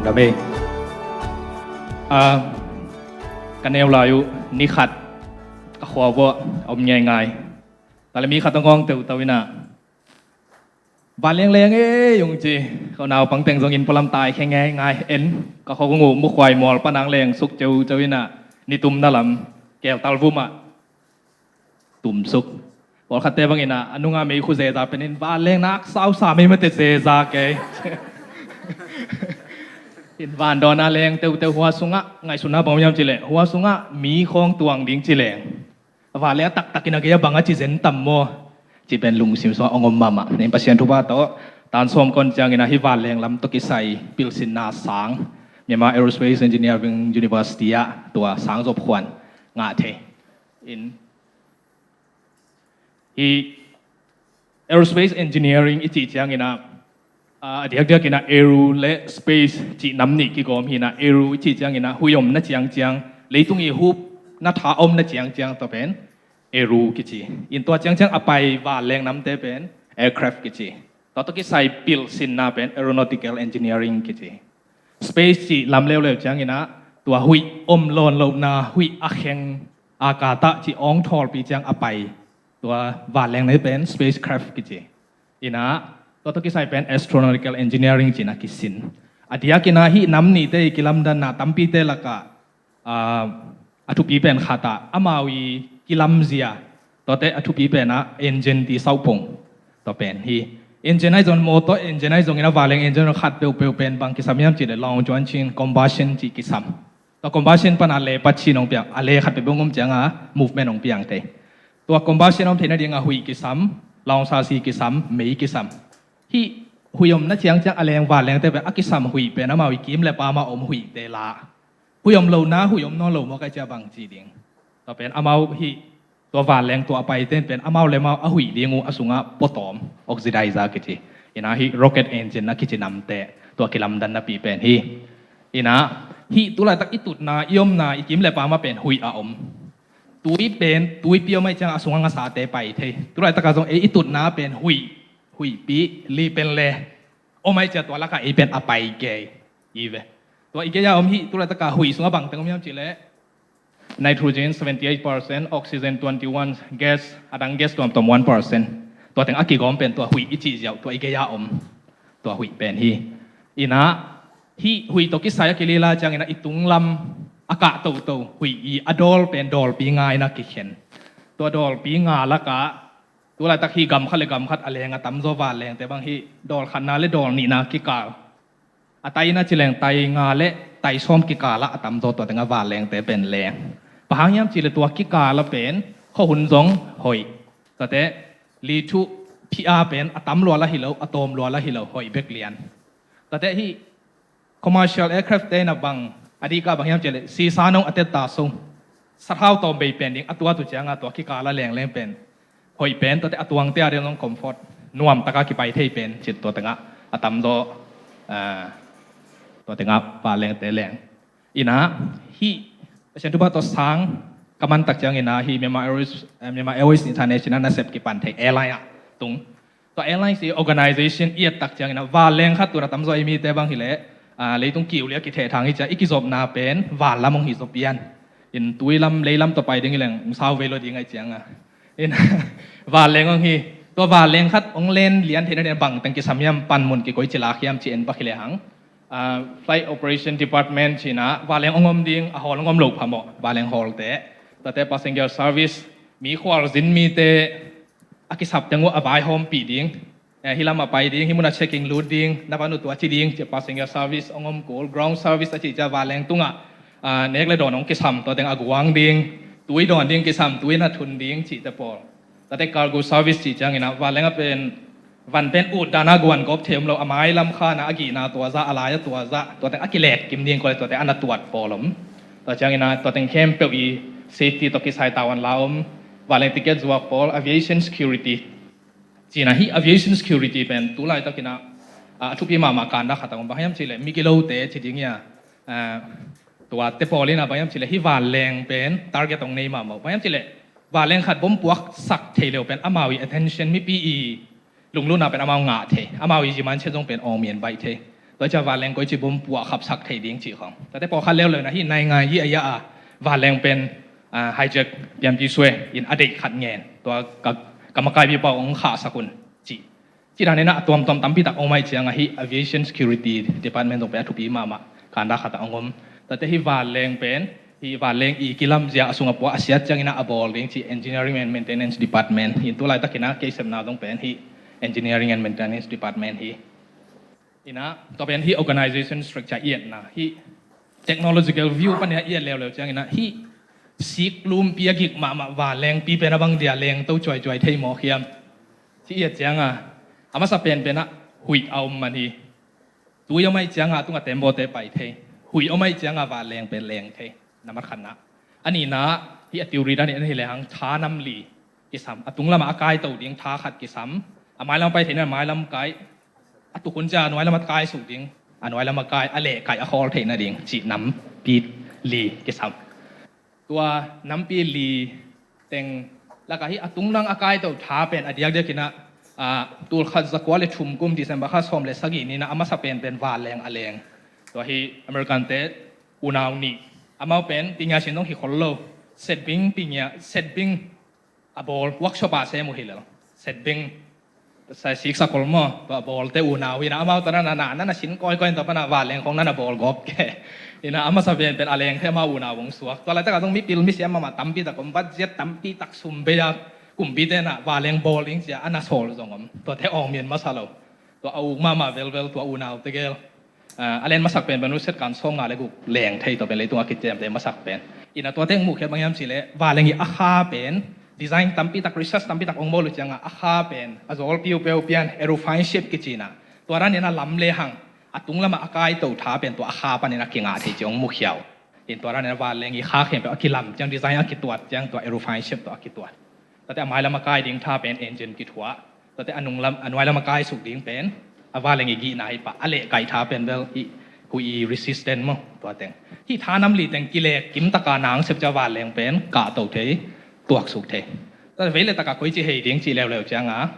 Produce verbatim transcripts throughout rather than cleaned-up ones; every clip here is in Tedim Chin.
Amen. A, ka neu lai uh ni khat ka khua vuah a om ngeingai. Tale mi khat a ngawng teuh teuh inah vanleng leng e ung ci. Ka naupang teng zong inn pualam tai khe ngeingai en. Ka khua kong uh mukhuai mual panang leng suk ceuceu inah nitum na lam keltal vumah tumsuk. Pawlkhatte bangin a nunga mei khu zeza penin vanleng nak sausa mei mate zeza kei. In vandawn a leng teuteu hua sungah ngaihsutna bang hiam cileh hua sungah mi khawng tuang ding cileng. Vanleng a taktakin a gei a bang a ci zen tam maw? Ci pen lungsim sungah ong om mahmah. Nen Pasian thupha tawh tan sawm kon ciangin a hi vanleng lam tawh kisai pilsinna sang Myanmar Aerospace Engineering University ah tua sang zop khuan ngah thei. In hi aerospace engineering i cih ciangin a, a diakdiakin a aero le space cih nam nih kigawm hi inah aero i cih ciangin a huih omna ciangciang leitung i hupna tha omna ciangciang tawh pen aero kici. In tua ciangciang a pai vanleng namte pen aircraft kici. Tua tawh kisai pilsinna pen aeronautical engineering kici. Space cih lam leuleu ciangin a tua huih om lawn lohna huih a kheng a katah cih awng thawlpi ciang a pai tua vanleng nei pen spacecraft kici. Inah tua tawh kisai pen astronautical engineering cih na kisin. A diakin a hih nam nihte i kilamdanna tampite lakah a, a thupi pen khatah amau i kilamzia tuate a thupi pen a engine ti sauhpong tua pen hi. Engine ahi zong motor engine ahi zongin a vanleng engine khat peuhpeuh pen bang kisam hiam cihleh long juanchin combustion cih kisam. Tua combustion pan a le patchin hong piang a le khat peuh bong om cianga movement hong piang thei. Tua combustion om theihna dinga huih kisam, long sasi kisam, mei kisam. Hih huih omna ciangciang a leng vanlengte pen a kisam huih pen amau i kim le pama om huihte la. Huih om lo na huih om nawn lo maw kai cia bang ci ding. Tua pen amau hih tua vanleng tua a paiten pen amau le amau a huih ding uh a sungah potawm oxidizer kici. Inah hih rocket engine a kici namte tua kilamdan napi pen hi. Inah hih tulaitak i tutna i omna i kim le pama pen huih a om. Tui pen tuipi om ahi ciang a sungah ngasate pai thei. Tulaitaka zong ei i tutna pen huih, huihpi li pen le om ahi cia tua lakah ei pen a pai kei i ve. Tua i gei a om hih tulaitaka huih sungah bangteng om hiam cihleh nitrogen seventy eight percent, oxygen twenty one, gas, adang gas tuamtuam one percent. Tua teng a kigawm pen tua huih i cih ziau tua i gei a om tua huih pen hi. Inah hih huih tawh kisai a kilila ciangin a i tunglam a kah toto huih i a dawl pen dawlpi nga in a kikhen. Tua dawlpi nga lakah tulaitak hih gam khat le gam khat a leng a tamzaw vanlengte bang hih dawl khatna le dawl nihna kikal a tai na cileng tai nga le tai sawm kikalah a tamzaw tua tengah vanlengte pen leng. Bang hang hiam cihleh tua kikalah pen khuahun zong hoih. Tuate li thuh phia pen a tam lual ahi lo a tawm lual ahi lo hoih bek lian. Tuate hih commercial aircraft te na bang a dikah bang hiam cihleh sisa nong a tetta sung sathau tawm bei pen ding a tuatu cianga tua kikalah lengleng pen hoih pen tuate a tuangte a ding zong comfort nuamtaka kipai thei pen cit tua tengah a tamzaw tua tengah vanlengte leng. Inah hih Pasian thupha tawh sang ka mantak ciangin a hih Myanmar Airways, Myanmar Airways International nasep kipan thei airline ah tung. Tua airline si organization i ettak ciangin a vanleng khat tuna tamzaw i mite bang hileh leitung kiulia kithehthang hi cia i kizopna pen vanlam hong hi zaw pian. In tuilam leilam tawh pai ding hileng hong sau vei lo ding ahi cianga in vanleng hong hi. Tua vanleng khat hong len lian theihna ding bangteng kisam hiam panmun kikoi cilak hiam ci en bak hileh hang. Flight operation department cina vanleng hong om ding a hawl hong om lo phamawh vanleng hawlte. Tuate passenger service mi khualzin mite a kisap teng uh a vaihawmpih ding. Hih lam a pai ding hih mun a checking lut ding na van uh tua ci ding ci passenger service hong om kul ground service a cih cia vanleng tungah nek le dawn hong kisam tua teng a guang ding tui dawn ding kisam tui na thun ding cihte pawl. Tuate cargo service cih ciangin a vanleng a pen van pen ut dana guan gawp thei om lo a mai lam khana a gihna tua zah a lai a tua zah tua teng a kilet kim ding kawle tua teng a na tuat pawl om. Tua ciangin a tua teng khempeuh i safety tawh kisai tau an la om. Vanleng ticket zuak pawl aviation security cina hi aviation security pen tulaitakin a a thupi mahmah kanda khat a om bang hiam cihleh migilote ci ding ia. Tuate pawl in a bang hiam cihleh hi vanleng pen target hong nei mahmah bang hiam cihleh vanleng khat bom puak sak thei leu pen amau i attention mipi i lunglutna pen amau ngah thei amau i jiman chet zong pen awngmian baih thei. Tua ciang vanleng koici bom puah khapsak thei ding cih khong. Tate pawlkhat leuleu na hih naingan yi a ya a vanleng pen, ah, hijack pianpi sue in a deih khat ngen. Tua ka, ka makaipi pau hong khahsak un cih. Cih dan inah a tuamtuam tampi tak hong om ahih ciangah hih Aviation Security Department zong pen a thupi mahmah kanda khat a hong om. Tate hih vanleng pen, hih vanleng i kilamzia a sungah pua a siat ciang inah a bawl ding cih Engineering and Maintenance Department. In tu laitakinah kei sepna zong pen hih Engineering and Maintenance Department hi. Inah, tua pen hih organization structure i etna, hih technological view panin a i et leuleu ciang inah, hih siklumpi a gik mahmah vanlengpi pen a bang dia lengto cuaicuai thei mawk hiam? Ci i et ciangah, a masa penpenah huih a om man hi. Tui om ahih ciangah a tungah tembaw te pai thei. Huih om ahih ciangah vanleng pen leng thei. Na mat khatna. A nihna, hih a theory dan in a hi lehang tha nam li kisam. A tung lamah a kaito ding tha khat kisam. A mailam pai theihna mailam kai. A tuk hun ciang a nuai lamah kai suk ding. A nuai lamah kai, a leh kai a khawl theihna ding. Cih nampi li kisam. Tua nampi li teng lakah hih a tung dang a kaito tha pen a diakdiakinah, ah, tul khat zakua le thum kum December kha sawm le sagih ninah a masa penpen vanleng a leng. Tua hih American te unau nih. Amau pen pingia sin dong hi khol lo. Setbing pingia, setbing a bawl workshop ah sem uh hi lel. Setbing, sa sik sa kol maw, tua bawlte unau hi na, amau tana na, na, na, na sin kawikawi in tua pana vanleng khong na na bawl gawp ke. Ina a masa penpen a leng thei amau unau hong suak. Tua laitakah zong mipil misiam mahmah tampi tak om, budget tampi tak sum bei a, kumpite na vanleng bawl ding cia a na sawl zong om. Tuate awng min masa lo. Tua a uk mahmah velvel tua unau tegel. Ah, a len masak penpen uh set kan sawm nga le guk leng thei tua pen leitung a kiciamte masak pen. Ina tuate hong muhkhiat bang hiam cihleh, vanleng i a kha pen, design tampi tak, research tampi tak hong bawl uh ciangah, a kha pen, a zawl piupeu pian, aerophile shape kicina. Tua dan ina lam le hang, a tung lamah a kaito tha pen tua a kha panin a kingah thei ci hong mukhia uh. In tua dan ina vanleng i kha khempeuh a kilam ciang, design a kituat ciang, tua aerophile shape tua a kituat. Tate a mailam a kai ding tha pen engine kithuah. Tate a nunglam, a nuailam a kai suk ding pen a vanleng i gihna hi pah. A leh kai tha pen bel hih hui i resistant maw, tua teng. Hih tha nam li teng kilek kim taka nang sep cia vanleng pen kahto thei, tuaksuk thei. Tate vei le taka koici hei ding cih leuleu cianga,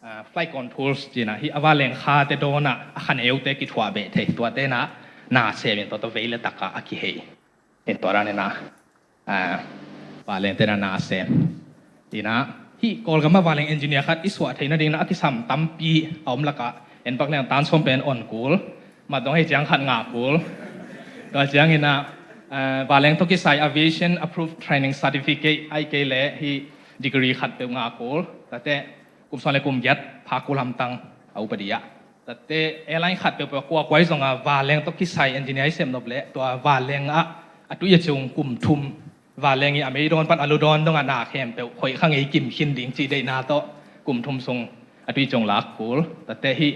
ah, flight controls cina hih a vanleng khate dawnah a khaneute kithuah beh thei. Tuate na na semin tua tua vei le taka a kihei. In tua dan ina, ah, vanleng tena na sem. Ina, hih Kawlgam ah vanleng engineer khat i suah theihna dingna a kisam tampi a om lakah, en pak leng tan sawm pen on kul, mat dong hei ciang khat ngah kul. Tua ciang ina, ah, vanleng tawh kisai aviation approved training certificate ai kei le hih degree khat peuh ngah kul. Tate kum sawm le kum giat pha kul hamtang a upadi ah. Tate airline khat peuhpeuh a kuakuai zonga vanleng tawh kisai engineer i sem nop leh tua vanleng ah a tui a cung kum thum vanleng i a mei dawn pan a lu dawn dongah na khempeuh hoih kha ngei kim khin ding cih deihna tawh kum thum sung a tui cung lak kul. Tate hih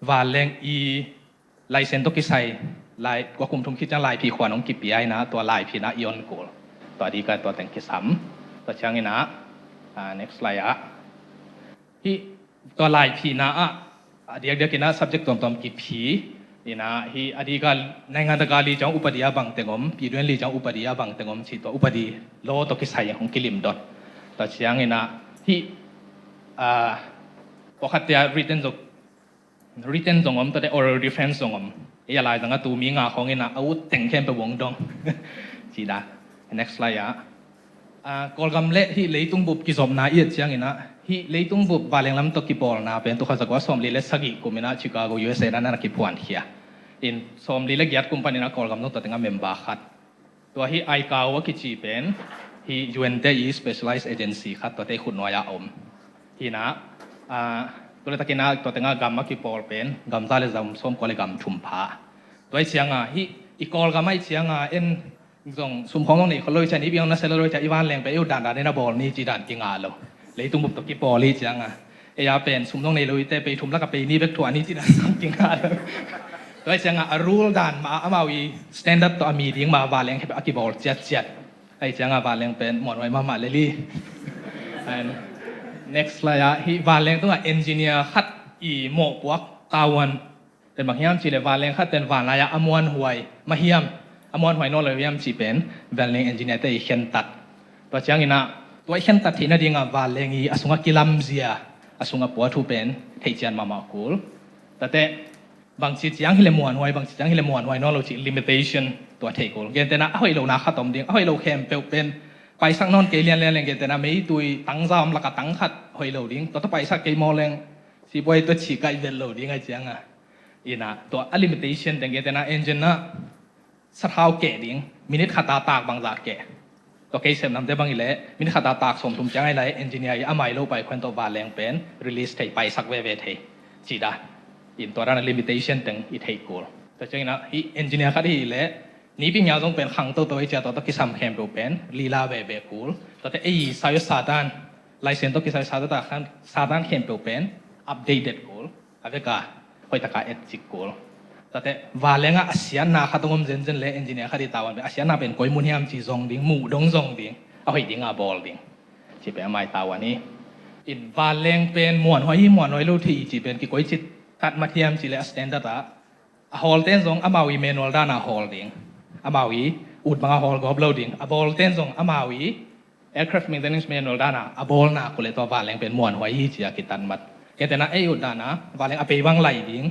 vanleng i license tawh kisai lai, tua kum thum khit ciang laiphi khuan hong kipia ina tua laiphi na i on kul. Tua dika tua teng kisam. Tua ciang ina, ah, next slide ah. Hih tua laiphina ah, a diakdiak ina subject tuamtuam kiphi. Ina hih a dika naingan taka li ciang upadi a bang teng om, piduen li ciang upadi a bang teng om cih tua upadi law tawh kisai hong kilim dot. Tua ciang ina hih, ah, pawlkhat tia written zong, written zong om, tate oral defense zong om. Ei a lai zanga tu mi nga khawng ina a ut teng khempeuh vong dong. Cih dah. Next slide ah. Ah, Kawlgam le hih leitung bup kizopna i et ciang ina, hih leitung bup vanleng lam tawh kipawlna pen tul khat zakua sawmli le sagih kum ina Chicago, U S A na na kiphuankhia. In sawmli le giat kum pan ina Kawlgam zong tua tengah member khat. Tua hih ICAO a kici pen hih U N te i specialized agency khat tuate i khut nuai-ah a om. Hih ina, ah, tua le takin ah tua tengah gam a kipawl pen gam za le gam sawmkua le gam thum pha. Tua i cianga hih i Kawlgam a i cianga en zong sum khawng zong nei khol lo i cian i biang na sel lo i cian i vanleng pen i ut dandan in a bawl ni ci dan kingah lo. Leitung bup tawh kipawl i cianga ei a pen sum zong nei lo i te pei thum lakah pei ni bek thuah ni ci dan zong kingah lo. Tua i cianga a rule dan mah amau i standard tawh a mi ding mah vanleng khempeuh a kibawl ciatciat. Ai cianga vanleng pen muanhuai mahmah lel hi. And next slide ah hih vanleng tungah engineer khat i mawhpuak tavuan pen bang hiam cih leh vanleng khat pen vanlai-ah a muanhuai mah hiam, a muanhuai nawn lo hiam cih pen vanleng engineer te i khentat. Tua ciangin ah tua i khentat theihna dingah vanleng i a sungah kilamzia a sungah pua thu pen theihcian mahmah kul. Tate Bangci ciang hi le muanhuai, bangci ciang hi le muanhuai nawn lo cih limitation tua thei kul. Gentehna a hoih lo na khat om ding, a hoih lo khempeuh pen paisak nawn kei lianlian leng, gentehna meitui tangza om laka tang khat hoih lo ding, tua tawh paisak kei maw leng sipuai tua ci kaih vet lo ding ai cianga. Ina tua a limitation teng, gentehna engine na sathau keh ding, minute khata tak bangzah keh. Tua kei sem namte bang i leh minute khata tak sawmthum ciang ai lai, engineer i a mai lo pai khuan tawh vanleng pen release thei, paisak veve thei. Cih dan. In tua dan a limitation teng i thei kul. Tua ciangin ah hih engineer khat hi leh nipi ngia zong pen khang toto i cia, tua tawh kisam khempeuh pen lila veve kul. Tuate ei sayo satan, license tawh kisai satan, satan khempeuh pen updated kul. A veka hoihtaka et cik kul. Tuate vanlengah a siatna khat hong om zenzen le engineer khat i tavuan pen a siatna pen koi mun hiam ci zong ding, muh dong zong ding, a hoih dinga bawl ding. Ci pen a mai tavuan hi. In vanleng pen muanhuai hi muanhuai lo thei ci pen kikoi cit tat mat hiam ci le a standard ah a hawlten zong amau i manual dana hawl ding. Amau i ut banga hawl gawp lo ding. A bawlten zong amau i aircraft maintenance manual dana a bawlna kul le tua vanleng pen muanhuai hi cia kitat mat. Gentehna ei ut dana vanleng a pei bang lai ding.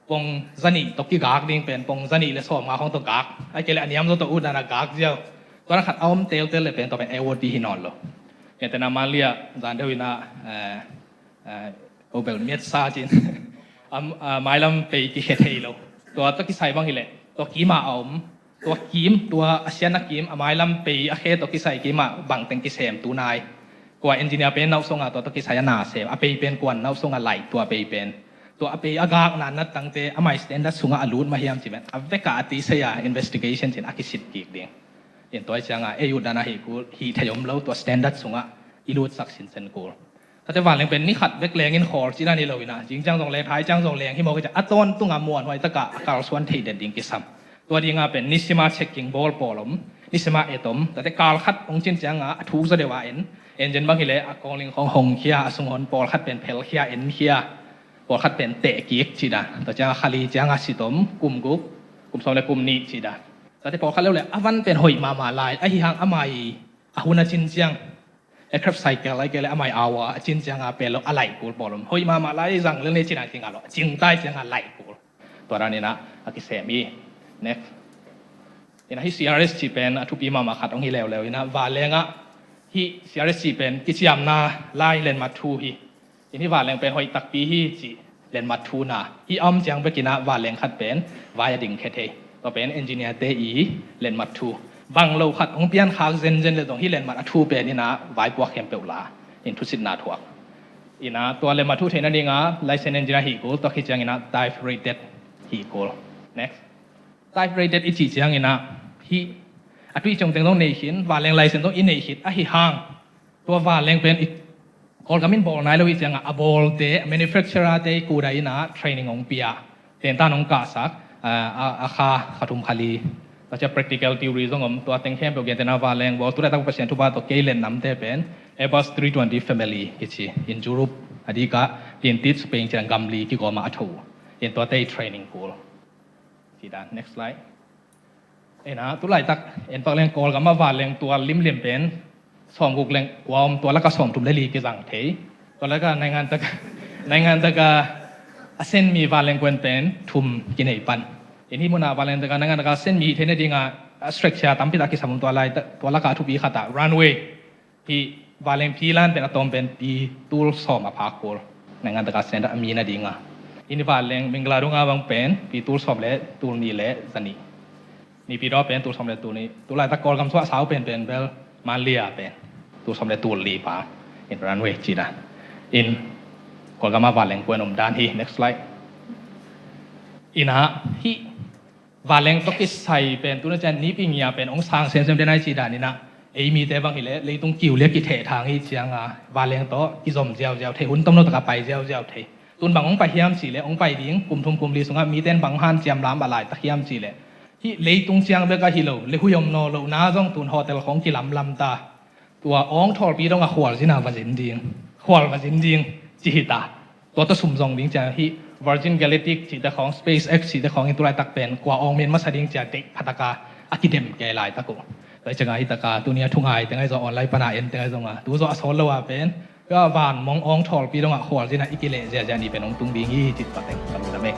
Pong zanih tawh kigak ding pen pong zanih le sawmnga khong tawh gak. Ai kei le a niam zaw tawh ut dana gak ziau. Tua na khat a om teltel le pen tua pen ei ut dih hi nawn lo. Gentehna manlia zan deuh ina, eh, eh, obel miat sa cin. Am, ah, mailam pei kikhe thei lo. Tua tawh kisai bang hi le tua kima a om. Tua kim, tua a siatna kim, a mailam pei a khe tawh kisai kimah bangteng kisem tu nai. Kua engineer pen nauhsonga tua tawh kisai a na sem, a pei pen kuan nauhsonga laih tua pei pen. Tua a pei a gakna nattangte a mai standard sungah a lut mah hiam ci pen a veka a tisei a investigation cin a kisit kik ding. In tua i cianga ei ut dana hi kul, hi thei om lo, tua standard sungah i lutsak sinsen kul. Tate vanleng pen ni khat bek lengin khawl cina ni lo ina, zing ciang zong leng, thai ciang zong leng hi mawk i ciang a tawntunga muanhuai taka a kalsuan thei den ding kisam. Tua dinga pen nisima checking bawl pawl om, nisima et om, tate kal khat hong cin cianga a thuk zaw deuha en, engine bang hi le a kawngling khong hong khia, a sunghon pawl khat pen phel khia, en khia, pawl khat pen teh kik cida. Tua cianga khali cianga sit om, kum guk, kum sawm le kum nih cida. Tate pawl khat leu le a van pen hoih mahmah lai, ahi hang a mai a hun a cin ciang aircraft cycle ai kei le a mai aua a cin cianga pel lo a laih kul pawl om. Hoih mahmah lai zang lel nei cina kinga lo a cing tai cianga laih kul. Tua dan ina a kisem hi. Next. Ina hi C R S ci pen a thupi mahmah khat hong hi leuleu ina vanlengah hi C R S ci pen kiciamna lai lenmat thu hi. In hi vanleng pen hoih takpi hi ci lenmat thu na. Hi a om ciang bekina vanleng khat pen vai a ding khe thei. Tua pen engineer te i lenmat thu. Bang lo khat hong pian khak zenzen le zong hi lenmat a thu pen ina vai puak khempeuh la. In thusitna thuak. Ina tua lenmat thu theihna dinga license engineer hi kul tua khi ciang ina type rated hi kul. Next. Type rated i cih ciang ina hi a tui ciang teng zong nei khin, vanleng license zong i nei khit ahi hang. Tua vanleng pen i Kawlgam in bawl nai lo i cianga a bawlte, a manufacturer te i kuda ina training hong pia. Tentan hong kahsak, a, a, a kha, kha thum kha li. Tua cia practical theory zong om, tua teng khempeuh gentehna vanleng bawl, tu laitak Pasian thupha tawh kei lennamte pen Airbus three twenty family kici. In Europe a dikah, tin tit Spain ciang gam li kigawma a tho. In tuate i training kul. Ci dan, next slide. Ina, tu laitak, en pak leng Kawlgam a vanleng tual limlim pen, sawmguk leng kua om tua laka sawmthum le li kizang thei. Tua laka naingan taka, naingan taka a sen mi vanleng kuen pen thum kinei pan. In hi muna vanleng taka naingan taka sen mi theina dinga a structure tampi tak kisam tua lai, tua laka a thupi khata runway. Hih vanleng pi lan pen a tawm pen pi tul sawm a phak kul. Naingan taka standard a mi na dinga. Hih ni vanleng Mingla dunga bang pen pi tul sawm le tul ni le zani. Ni pi daw pen tul sawm le tul ni. Tulaitak Kawlgam suah sau pen pen bel manlia pen tul sawm le tul li pa. In runway cida. In Kawlgam a vanleng kuen om dan hi. Next slide. Ina hih vanleng tawh kisai pen tuna cian nipi ngia pen hong sang semsem den ai ci dan ina. Ei mite bang hi le leitung kiu le kitheh thang hi cianga vanleng tawh kizom ziauziau thei, hun tomno taka pai ziauziau thei. Tun bang hong pai hiam ci le hong pai ding, kum thum kum li sungah miten bang hanciam lam a laitak hiam ci le hih leitung ciang bek ahi lo le hui om naw lohna zong tun hotel khong kilamlam ta. Tua awng thawlpi dongah khualzina va zin ding. Khual va zin ding ci hi ta. Tua tawh sum zong ding cia hih Virgin Galactic cihte khawng, SpaceX cihte khawng in tulaitak pen kua awng men masa ding cia deih phataka a kidem kei laitak uh. Tua hi cianga hitaka tuni a thungai tengai zaw online pana en tengai zonga tu zaw a sawl lo a pen tua van mong awng thawlpi dongah khualzina i kileh ziazia ni pen hong tung ding hi cih tua teng ka lungdam e.